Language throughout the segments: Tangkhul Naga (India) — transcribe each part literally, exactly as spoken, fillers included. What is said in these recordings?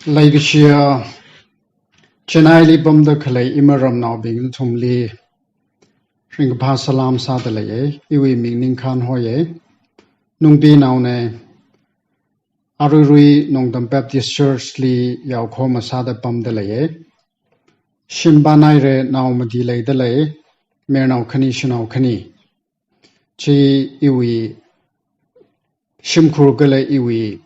Leikashiya Chennai li pamda khalei iramnaobing nathumli ringkaphā salam sāda leiya. Iwui ming Ningkhan hoya. Nungpinaona. Aruirui Nongdam Baptist Church li yaokhoma sāda pamda leiya. Shim pānaira, nao mati leida lei, mayarnao khani, shanao khani. Chi iwui shimkhur kala iwui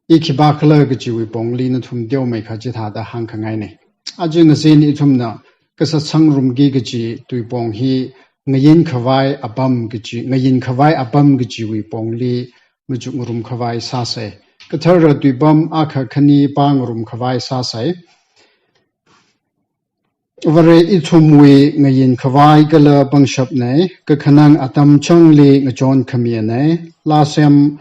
i khipākhala kajiwui pongli nathum teomeikha chithāda hāngkhangaina. Aja ngazin ithumna kasā sangrumki kaji tuipong hi ngayin khavai apam kaji, ngayin khavai apam kajiwui pongli machukngarum khavai sāsa. Kathara tuipam akha khani pāngarum khavai sāsa. Vare ithumwui ngayin khavai kala pangshapna, kakhanang atam changli ngachon khamiana, lāsem,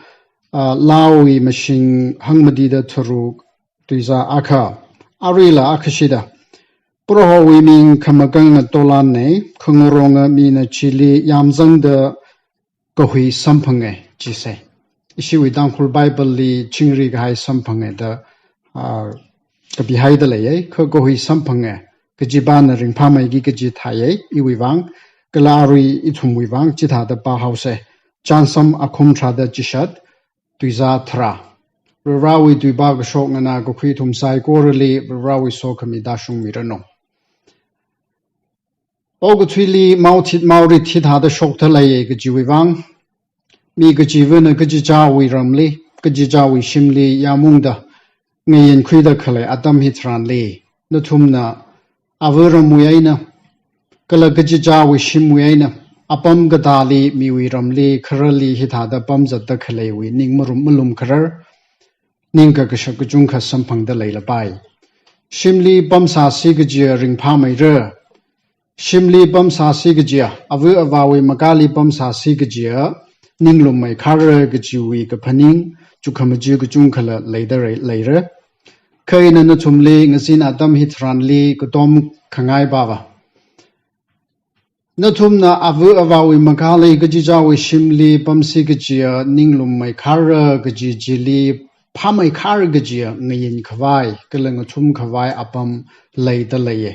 ah, Laowui mashing hangmatida tharuk, tuizā akha. Aruila akhashida, Prohowui ming khamakangna tolanna, khangaronga mina chili yamzangda kahui samphanga jisa. Ishiwui Tangkhul Bible li chingri kahai samphanga da, ah, kapihaida leiya, kha kahui samphanga, kajipana ringphāmeiki kaji thāya, iwui vang, kala arui ithumwui vang, chithāda pāhaosa. Chānsam akhum tharāda chishat, tuizā tharā. Varivarāwui tuipā kashok nganā kakhui ithum saikorali, Varivarāwui sokhami tāshungmiranu. Okathuili maothit maorit hithāda shokta leiya kajiwui vang, mi kachivana kachichāwui ramli, kachichāwui shimli yamungda ngayin khuida khalei atam hitharanli, nathumna ava ramwui eina, kala kachichāwui shimwui eina, apam katāli miwui ramli khararli hithāda pamzatda khaleiwui ning marum malum kharar, ningkakashak kachungkha samphangda leilapai. Shimli pamsāsi kajiya ringphāmeira. Shimli pamsāsi kajiya, ava avāwui makāli pamsāsi kajiya, ninglum meikhara kajiwui kaphaning, chukhamajir kachungkhala leida rei-, leira. Kha ina nathumli ngazin atam hitharanli katom khangai pava. Nathumna ava avāwui makāli kachichāwui shimli pamsi kajiya, ninglum meikhara kaji chili, phāmeikhara kajiya, ngayin khavai, kala ngathum khavai apam leida leiya.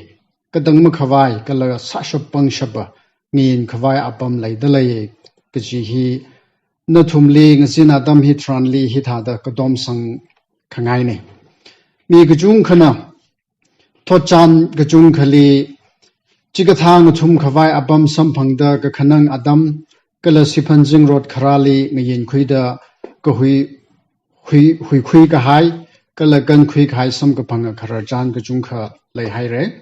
Katang makhavai, kala sāshap pangshapa, ngayin khavai apam leida leiya, kaji hi nathumli ngazin atam hitharanli hithāda katom sangkhangaina. Mi kachungkhana, thotchan kachungkhali, chikathā ngathum khavai apam samphangda kakhanang atam, kala siphan zingrot kharāli ngayin khuida kahui, hui, huikhui kahai, kala kankhui kahai samkaphanga khararchan kachungkha leihaira.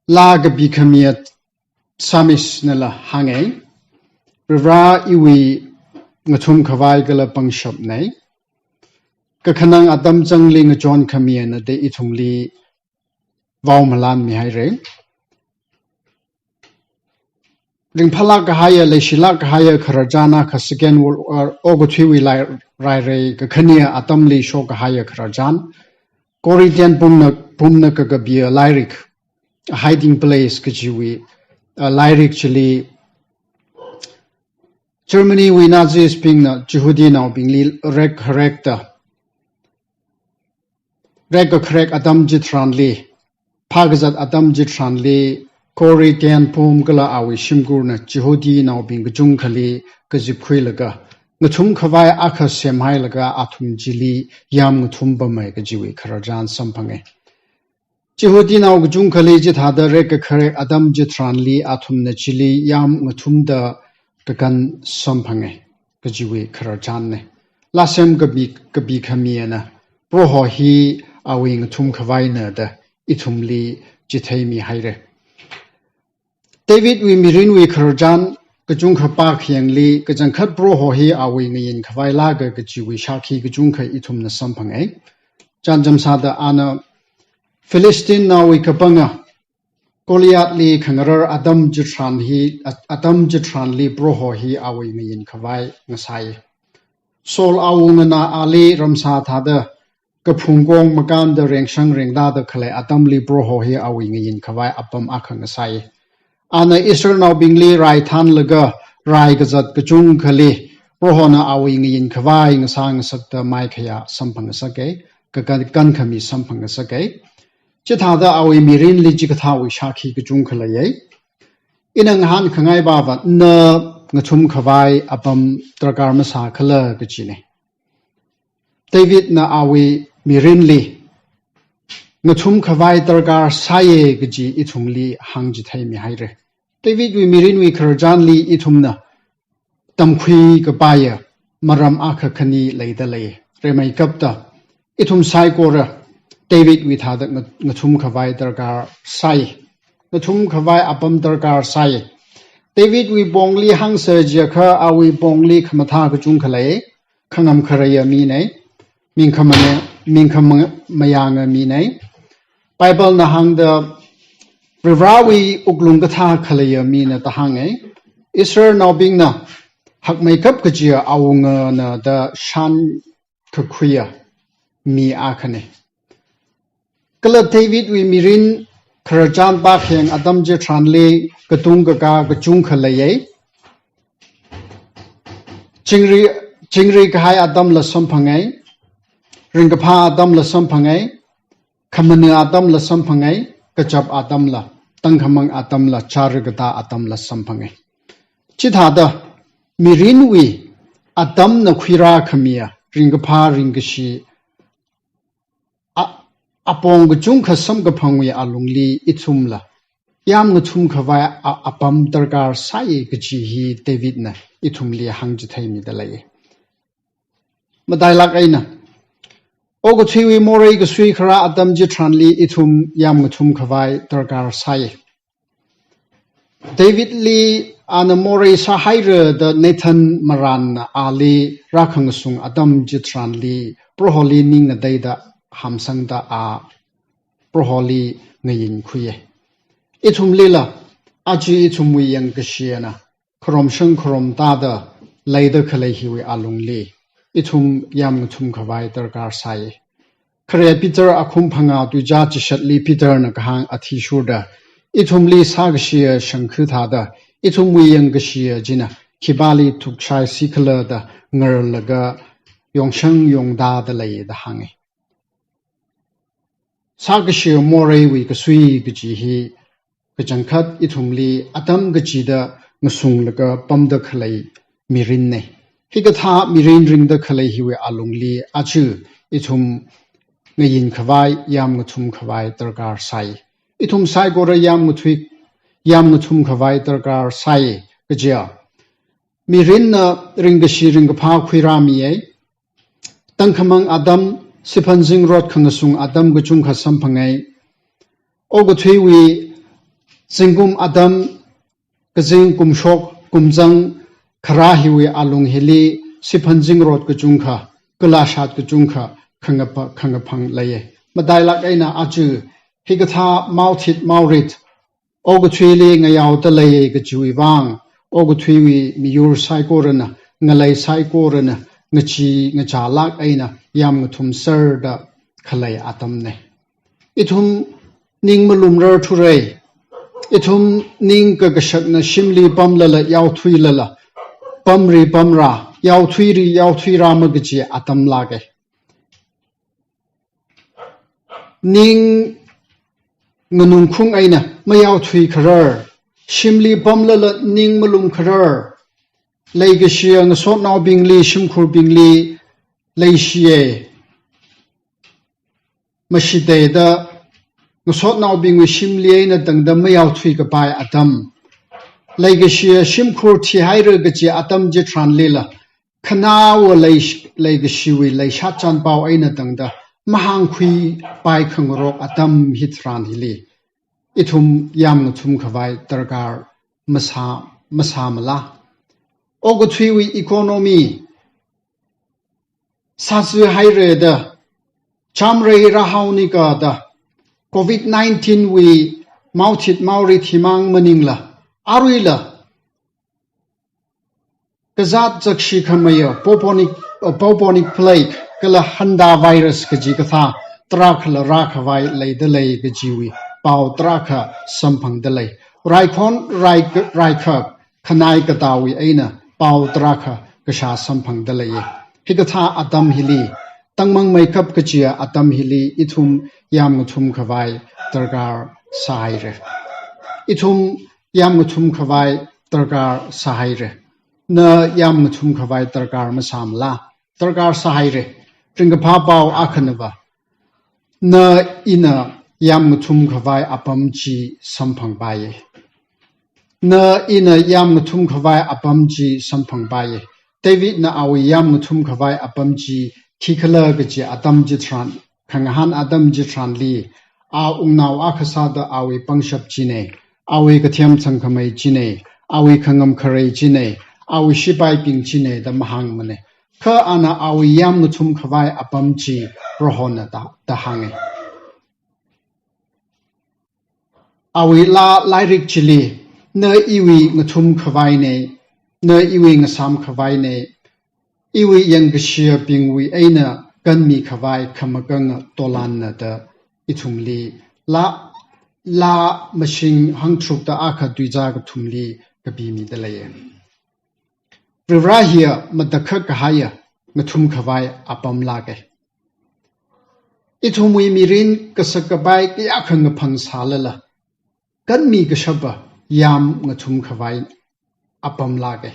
Laa kapikhamiya Psalmist nala hānga, Varivarā iwui ngathum khavai kala pangshapna, kakhanang atam changli ngachon khamiyana da ithumli vao malanmihaira. Ringphālāk kahaiya, leishilāk kahaiya khararchan akha Second World War, okathuiwui lai, rairei kakhaniya atamli shok kahaiya khararchan. Corrie ten Boomna, Boomna kakapiya lairik, A Hiding Place kajiwui, ah, lairik chili, Germany wui Nazis bingna Jihudinaobingli rek kharek da, rek kakharek atam chitharanli, phākazat atam chitharanli, Corrie ten Boom kala awui shimkhurna Jihudinaobing kachungkhali kazipkhuilaga, ngathum khavai akha semhailaga athum chili yam ngathum pamai kajiwui khararchan samphanga. Jihudinao kachungkhali chithāda rek kakharek atam chitharanli athumna chili yam ngathumda kakan samphanga kajiwui khararchanna. Laa sem kapi, kapikhamiana, Proho hi awui ngathum khavaina da ithumli chitheimihaira. Davidwui mirinwui khararchan kachungkha pākhayangli, kachangkhat Proho hi awui ngayin khavai lāka kajiwui shākhi kachungkha ithumna samphanga. Chānjam sāda ana Philistinenaowui kapanga Goliathli khangarar atam chitharan hi, a-, atam chitharanli Proho hi awui ngayin khavai ngasai. Saul awunga nganāli ramsā thāda kaphungkong makānda rengshang rengtāda khalei atamli Proho hi awui ngayin khavai apam akha ngasai. Ana Israelnaobingli rai thānlaga rai kazat kachungkhali Prohona awui ngayin khavai ngasā ngasakta maikhayā samphang ngasaka. kakan, kankhami samphang ngasakai. Chithāda awui mirinli chikathāwui shākhi kachungkha leiya. Ina ngahānkhangai pava na ngathum khavai apam darkar masākhala kajina. Davidna awui mirinli ngathum khavai darkar sāya kaji ithumli hāngchitheimi haira. Davidwui mirinwui khararchanli ithumna tamkhui kapaiya maram akha khani leida lei. Rimeikapta ithum saikora Davidwui thāda nga-, ngathum khavai darkar sāi. Ngathum khavai apam darkar sāi. Davidwui pongli hāngsa jiakha awui pongli khamathā kachungkha lei. Khangam kharaya minei, ming khamane, ming khamayanga minei. Biblena hāngda Varivarāwui wuklung kathā khaleiya mina da hānga. Israelnaobingna hakmeikap kajiya awungana da shānkakhuiya mi akhana. Kala Davidwui mirin khararchan pākhayang atam chitharanli katung kakā kachungkha leiya. Chingri, chingri kahai atamla samphanga, ringkaphā atamla samphanga, khamana atamla samphanga, kachap atamla, tangkhamang atamla, chara katā atamla samphanga. Chithāda mirinwui atamna khuirākhamiya ringkaphā ringkashi a, apong kachungkha samkaphangwui alungli ithumla yāmngathum khavai a, apam darkar sāi kaji hi Davidna ithumli hāngchitheimida lei. Matailāk eina, okathuiwui morei kasui kharā atam chitharanli ithum yāmngathum khavai darkar sāi. Davidli ana morei sāhaira da Nathan marānna ali rākhangasun atam chitharanli Proholi ning ngateida hamsangda a Proholi ngayinkhuiya. Ithumlila aja ithumwui yangkashina kharomshang kharomtāda leida khalei hiwui alungli ithum yāmngathum khavai darkar sāi. Khare Peter akhum phangā tuizā chishatli Peterna kahāng athishurda, ithumli sākashiya shangkhu thāda, ithumwui yangkashiya china khipāli thukshaisi khala da ngarlaga yongshang yongtāda lei da hānga. Sākashiya moreiwui kasui kaji hi kachangkhat ithumli atam kachida ngasunglaga pamda khalei mirinna. Hikathā mirin ringda khalei hiwui alungli aja ithum ngayin khavai, yāmngathum khavai darkar sāi. Ithum saikora yāmngathui, yāmngathum khavai darkar sāi kajiya. Mirinna ringkashi ringkaphā khuirāmiya. Tangkhamang atam, siphan zingrot khangasun atam kachungkha samphanga. Okathuiwui zingkum atam, kazing kumshok kumzang kharā hiwui alung hili siphan zingrot kachungkha, kalāshat kachungkha khangapa-, khangaphang leiya. Matailāk eina aja hikathā maothit maorit okathuili ngayaoda lei kajiwui vang, okathuiwui miyur saikorana, ngalei saikorana, ngachee ngachālāk eina yāmngathum serda khalei atamna. Ithum ning malumrar thurai, ithum ning kakashakna shimli pamlala yaothuilala, pamri pamra, yaothuiri yaothuira makaji atamlāka. Ning nganungkhung eina mayaothui kharar, shimli pamlala ning malum kharar, leikashiya ngasotnaobingli, shimkhurbingli leishiya. Mashiteida ngasotnaobingwui shimli eina tangda mayaothui kapai atam, leikashiya shimkhur thihaira kaji atam chitharanlila, khanaowa lei, leikashiwui leishat chanpao eina tangda mahāngkhuipai khangarok atam hitharan hili ithum yāmngathum khavai darkar masā, masāmala. Okathuiwui economy sāsi haira da, chamrei rāhaonika da, covid nineteen wui maothit maorit himang maningla, aruila kazāt zakshi khameiya bubonic, uh, bubonic plague kala hantavirus kaji kathā tarākhala rākhavai leida lei kajiwui pao tarākha samphangda lei. Raikhon, rai, raikhak, khanai katāwui eina pao tarākha kashā samphangda leiya. Hikathā atam hili Tangmang meikap kajiya atam hili ithum yam ngathum khavai darkar sāhaira. Ithum yam ngathum khavai darkar sāhaira. Na yam ngathum khavai darkar masāmala? Darkar sāhaira. Ringkaphā pao akhanava, na ina yam ngathum khavai apam chi samphangpaiya. Na ina yam ngathum khavai apam chi samphangpaiya. Davidna awui yam ngathum khavai apam chi khikhala kaji atam chitharan, khangahān atam chitharanli, a wungnao akha sāda awui pangshap china, awui kathem thangkhamei china, awui khangam kharei china, awui shipaibing china da mahāngmana. Kha ana awui yam ngathum khavai apam chi Prohona da, da hānga. Awui laa lairik chili, na iwui ngathum khavaina, na iwui ngasām khavaina, iwui yangkashebingwui eina kanmi khavai khamakanga tolanna da ithumli laa, laa mashing hangtharukda akha tuizā kathumli kapimida leiya. Varivara hiya matakhak kahaiya ngathum khavai apam lāka. Ithumwui mirin kasak kapai kayākha ngaphang sālala, kanmi kashapa yam ngathum khavai apam lāka.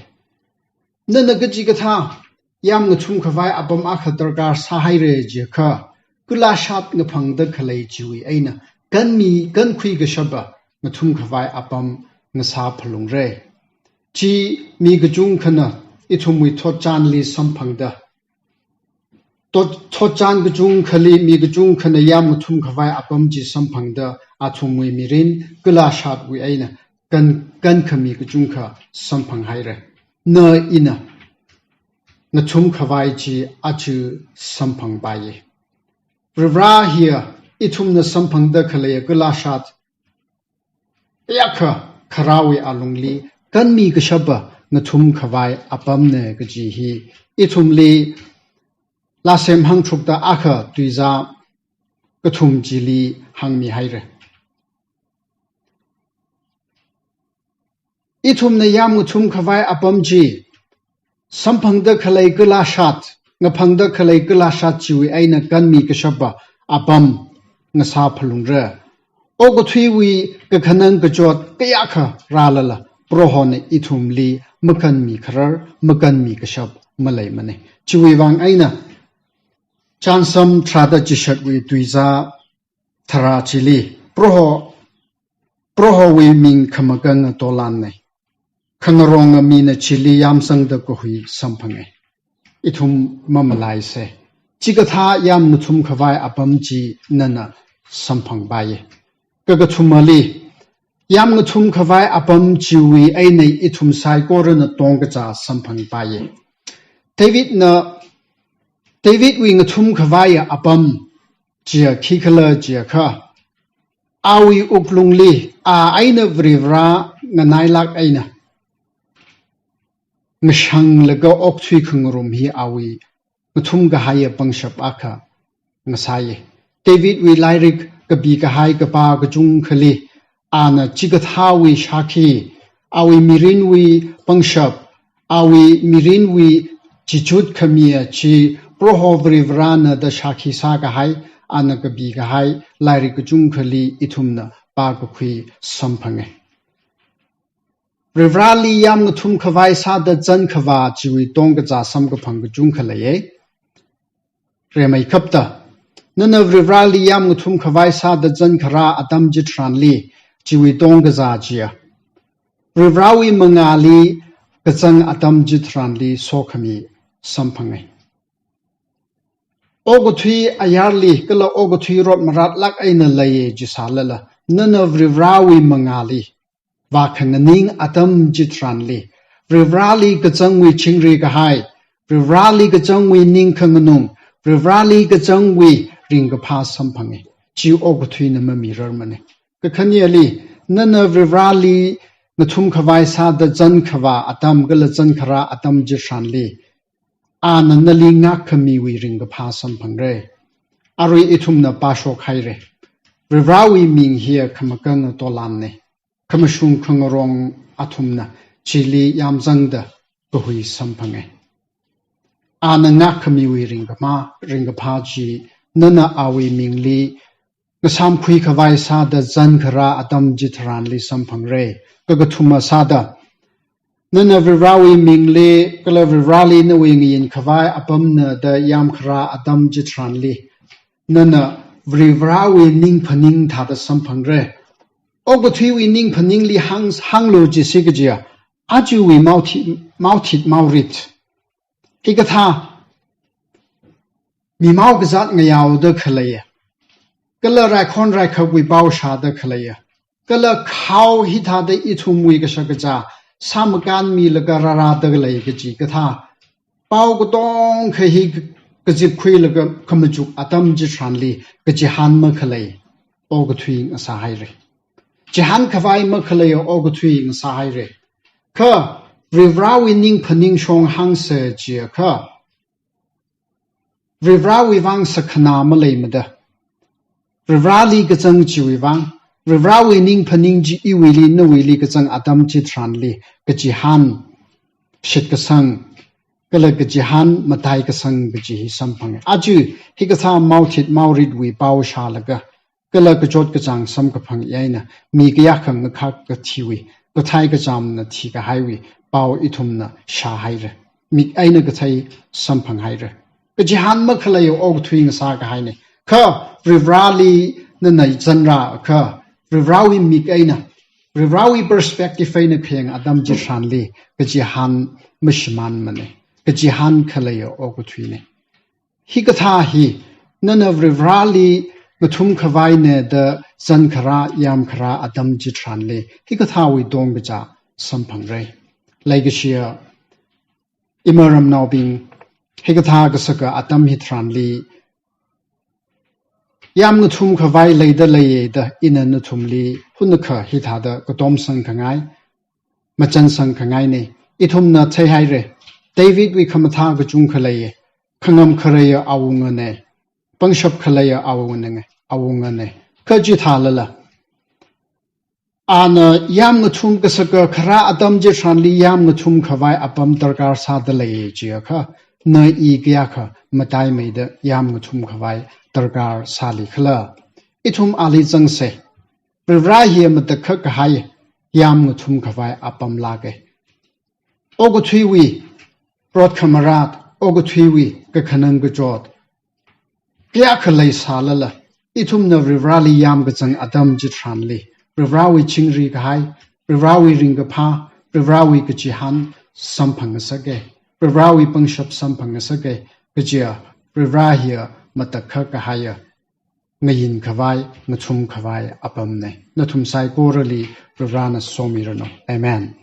Nana kachikathā yam ngathum khavai apam akha darkar sāhaira jiakha, kala shat ngaphangda khalei chiwui eina kanmi, kankhui kashapa ngathum khavai apam ngasā phalungra. Chi mi kachungkhana ithumwui thotchanli samphangda, thot, thotchan kachungkhali mi kachungkhana yam ngathum khavai apam chi samphangda, athumwui mirin kala shatwui eina kan, kankhami kachungkha samphanghaira. Na ina ngathum khavai chi aja samphangpaiya. Varivara hiya ithumna samphangda khalei kala shat kayākha kharāwui alungli kanmi kashapa ngathum khavai apamna kaji hi ithumli laa sem hangtharukda akha tuizā kathum chili hāngmihaira. Ithumna yam ngathum khavai apam chi samphangda khalei kala shat, ngaphangda khalei kala shat chiwui eina kanmi kashapa apam ngasā phalungra. Okathuiwui kakhanang kachot kayākha rālala, Prohona ithumli makanmi kharar, makanmi kashap maleimana. Chiwui vang eina Chānsam tharāda chishatwui tuizā tharā chili, Proho, Prohowui ming khamakanga tolanna, khangaronga mina chili yamsangda kahui samphanga. Ithum mamalaisa. Chikathā yam ngathum khavai apam chi nana samphangpaiya. Kakathumali, yam ngathum khavai apam chiwui eina ithum saikorana tongkachā samphangpaiya. Davidna, Davidwui ngathum khavaiya apam chiya khikhala jiakha, awui wuklungli a eina Varivara nganailāk eina ngashanglaga okthui khangarum hi awui ngathum kahaiya pangshap akha ngasāya. Davidwui lairik kapi kahai kapā kachungkhali, ana chikathāwui shākhi, awui mirinwui pangshap, awui mirinwui chichut khamiya chi Proho Varivarana da shākhi sākahai, ana kapi kahai lairik kachungkhali ithumna pākakhui samphanga. Varivarali yam ngathum khavai sāda zan khavā chiwui tongkachā samkaphang kachungkha leiya. Rimeikapta, nana Varivarali yam ngathum khavai sāda zan kharā atam chitharanli, chiwui tongkachā chiya Varivarawui mangāli kazang atam chitharanli sokhami samphanga. Okathui ayarli kala okathui rot maratlāk eina leiya jisālala, nana Varivarawui mangāli vākhanganing atam chitharanli, Varivarali kazangwui chingri kahai, Varivarali kazangwui ning khanganung, Varivarali kazangwui ringkaphā samphanga. Chi okathuina mamirarmana. Kakhaneli, nana Varivarali ngathum khavai sāda zan khavā atam kala zan kharā atam chitharanli, ana nali ngākkhamiwui ringkaphā samphangra. Arui ithumna pāshokhaira. Varivarawui ming hiya khamakanga tolanna. Khamashung khangarong athumna chili yamzangda kahui samphanga. Ana ngākkhamiwui ringkaphā, ringkaphā chi, nana awui mingli ngasāmkhui khavai sāda zankharā atam chitharanli samphangra. Kakathuma sāda, nana Varivarāwui mingli, kala Varivarāli nawui ngayin khavai apamna da yāmkharā atam chitharanli, nana Varivarāwui ningphaning thāda samphangra. Okathuiwui ningphaningli hāng, hānglu jisi kajiya, ajawui maothi-, maothit maorit. Hikathā, mimao kazāt ngayaoda khaleiya, kala raikhon raikhapwui pao shāda khaleiya, kala khao hithāda ithumwui kashakazā sāmakanmilaga rārāda khalei kaji kathā, pao katongkha hi kazipkhuilaga khamachuk atam chitharanli kachihān makhalei okathui ngasāhaira. Chihān khavai makhalei okathui ngasāhaira. Kha Varivarāwui ningphaning shong hāngsa jiakha, Varivarāwui vang sakhana maleimada, Varivarāli kazang chiwui vang, Varivarāwui ningphaning chi iwuili nawuili kazang atam chitharanli kachihān shitkasang, kala kachihān mataikasang kaji hi samphanga. Aja hikathā maothit maoritwui pao shālaga, kala kachot kachāng samkaphang eina, mi kayākha ngakhak kathiwui, kathei kachamna thikahaiwui pao ithumna shāhaira. Mik eina kathei samphanghaira. Kachihān makhalei okathui ngasākahaina. Kha Varivarāli nana zanrakha, Varivarāwui mik eina, Varivarāwui perspective eina khayang atam chitharanli kachihān mashimānmana. Kachihān khalei okathuina. Hikathā hi, nana Varivarāli ngathum khavaina da zankharā, yāmkharā atam chitharanli, hikathāwui tongkachā samphangra. Leikashiya ima ramnaobing, hikathā kasaka atam hitharanli, yāmngathum khavai leida leiya da ina nathumli hunakha hithāda katomsang khangai, machansang khangaina. Ithumna theihaira, Davidwui khamathā kachungkha leiya, khangam khaleiya awungana, pangshap khaleiya awungana, awungana. Kha chithālala, ana yāmngathum kasaka kharā atam chitharanli yāmngathum khavai apam darkar sāda leiya jiakha, na i kayākha mataimeida yāmngathum khavai darkar sālikhala. Ithum ali zangsa. Varivarā hiya matakhak kahai yāmngathum khavai apam lāka. Okathuiwui rot khamarat, okathuiwui kakhanang kachot kayākha leisālala, ithumna Varivarāli yāmkazang atam chitharanli, Varivarāwui chingri kahai, Varivarāwui ringkaphā, Varivarāwui kachihān samphang ngasaka, Varivarāwui pangshap samphang ngasaka, kajiya Varivarā hiya matakhak kahaiya, ngayin khavai, ngathum khavai apamna. Nathum saikorali Varivarāna somiranu. Amen.